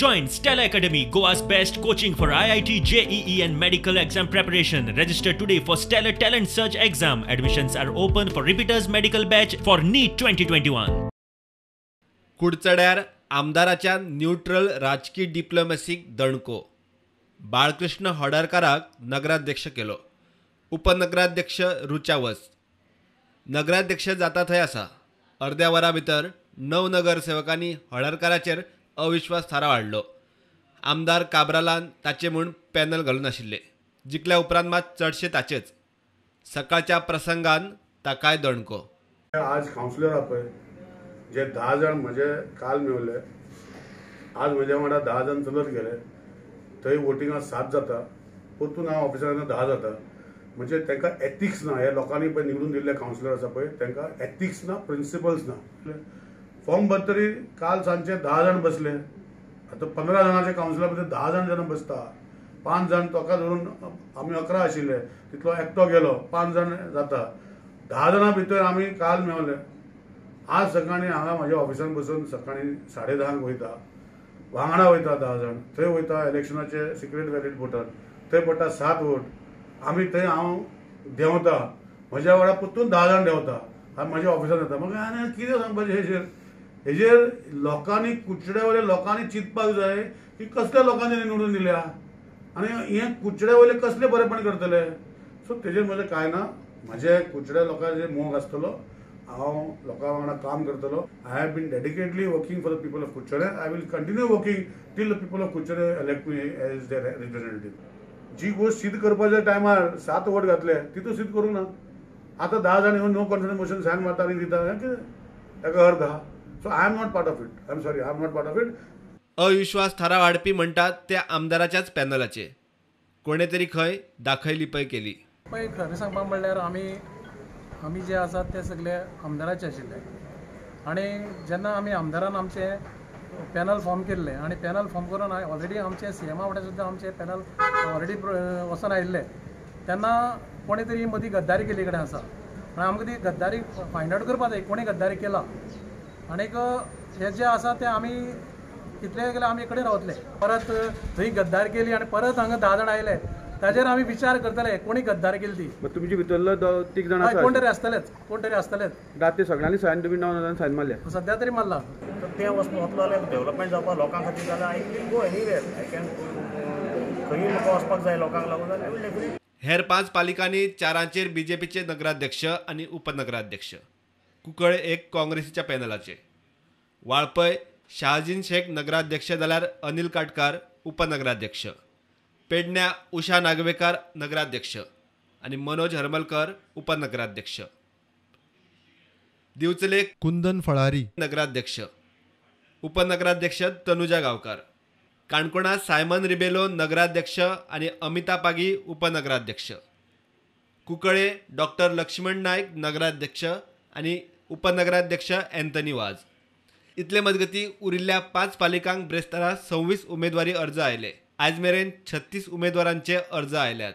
Join Stellar Academy, Goa's best coaching for IIT, JEE and medical exam preparation. Register today for Stellar Talent Search exam. Admissions are open for repeaters medical batch for NEET 2021. कुडचड्यार आमदाराच्या neutral राजकी डिप्लोमॅसीक दणको. बाळकृष्ण होडारकाराक नगराध्यक्ष केलो. उपनगराध्यक्ष रुचा वस्त. नगराध्यक्ष जाता थंय आसा. अर्द्या वरा भितर 9 नगरसेवकांनी होडारकाराचेर अविश्वास थाराव हाडलो. आमदार काब्रालान ताचे म्हूण पॅनल घालून आशिल्ले. जिखल्या उपरांत मात चडशे ताचेच. सकाळच्या प्रसंगान ताकाय दणको. आज कावन्सिलर पळय जे 10 जाण म्हजे काल मेवले, आज म्हज्या वांगडा 10 जाण चलत गेले. थंय वोटिंगाक 7 जाता, परतून हांव ऑफिसरांना 10 जाता. म्हणजे तांकां एथिक्स ना. हे लोकांनी पळय निवडून दिल्ले कावन्सिलर आसा पळय तांकां एथिक्स ना, प्रिंसिपल्स ना. फॉर्म भरतरी काल सांजचे 10 जाण बसले. आतां 15 जाणांचे कावन्सिलर भितर 10 जाण जेन्ना बसता, 5 जाण ताका धरून आमी 11 आशिल्ले, तितलो एकटो गेलो, 5 जाण जाता. 10 जाणां भितर आमी काल मेवले. आज सकाळीं हांगा म्हज्या ऑफिसान बसून सकाळीं 10:30 वयता, वांगडा वयता 10 जाण, थंय वयता इलेक्शनाचे सिक्रेट बॅलेट वोटर, थंय पडटा 7 वोट. आमी थंय हांव देंवता, म्हज्या वांगडा परतून 10 जाण देंवता आनी म्हज्या ऑफिसान येता. मग आनी कितें सांगपाचें हेजेर? हेजेर लोकांनी कुडचड्या वयल्या लोकांनी चिंतपाक जाय की कसल्या लोकांनी निवडून दिल्या आनी हें कुडचड्या वयले कसले बरेपण करतले. सो तेजेर म्हजें कांय ना. म्हजे कुडचड्या लोकांचेर मोग आसतलो, हांव लोकां वांगडा काम करतलो. I have been dedicatedly working for the people of Curchorem. I will continue working till the people of Curchorem elect me as their representative. जी गोश्ट सिद्ध करपाच्या टायमार 7 वोट घातले तितून सिद्ध करूंक ना. आतां 10 जाण येवन नो कॉन्फिडन्स मोशन सायन मारता आनी दिता, हें कितें ताका अर्थ आहा? So I am not part of it. I am sorry, I am not part of it. अविश्वास थाराव हाडपी म्हणटात ते आमदाराच्याच पॅनलाचे. कोणे तरी खंय दाखय लिपय केली. पळय खरें सांगपाक म्हणल्यार आमी जे आसात ते सगळे आमदाराचे आशिल्ले आनी जेन्ना आमी आमदारान आमचे पॅनल फॉर्म केल्ले आनी पॅनल फॉर्म करून ऑलरेडी आमचे सीएमा वांगडा सुद्दां आमचे पॅनल ऑलरेडी वचून आयिल्ले तेन्ना कोणे तरी मदीं गद्दारी केल्ली कडेन आसा. आनी आमकां ती गद्दारी फायंड आवट करपाक जाय कोणी गद्दारी केला. आनीक हे जे आसा ते आमी कितले गेल्यार आमी कडेन रावतले. परत थंय गद्दारी केली आनी परत हांगा 10 जाण आयले, ताजेर आमी विचार करतले कोणी गद्दारी केली ती. तुमचे भितरलो 3 जाण कोण तरी आसतलेच, कोण तरी आसतलेच. राती सगळ्यांनी सायन तुमी 9 जाणांनी सायन मारल्या, सद्या तरी मारला. तर ते वचलो जाल्यार डेव्हलपमेंट जावपाक लोकां खातीर जाल्यार I will go anywhere. I can खंय म्हाका वचपाक जाय लोकांक लागून जाल्यार I will definitely. हेर 5 पालिकांनी 4 बीजेपीचे नगराध्यक्ष आनी उपनगराध्यक्ष. कुंकळे 1 काँग्रेसीच्या पॅनलाचे. वाळपय शहाजीन शेख नगराध्यक्ष जाल्यार अनिल काटकार उपनगराध्यक्ष. पेडण्या उषा नागवेकर नगराध्यक्ष आनी मनोज हरमलकर उपनगराध्यक्ष. दिवचले कुंदन फळारी नगराध्यक्ष, उपनगराध्यक्ष तनुजा गांवकार. काणकोणा सायमन रिबेलो नगराध्यक्ष आनी अमिता पागी उपनगराध्यक्ष. कुंकळे डॉक्टर लक्ष्मण नायक नगराध्यक्ष आनी उपनगराध्यक्ष अँथनी वाज. इतले मजगती उरिल्ल्या 5 पालिकांक ब्रेस्तारा 26 उमेदवारी अर्ज आयले. आयज मेरेन 36 उमेदवारांचे अर्ज आयल्यात.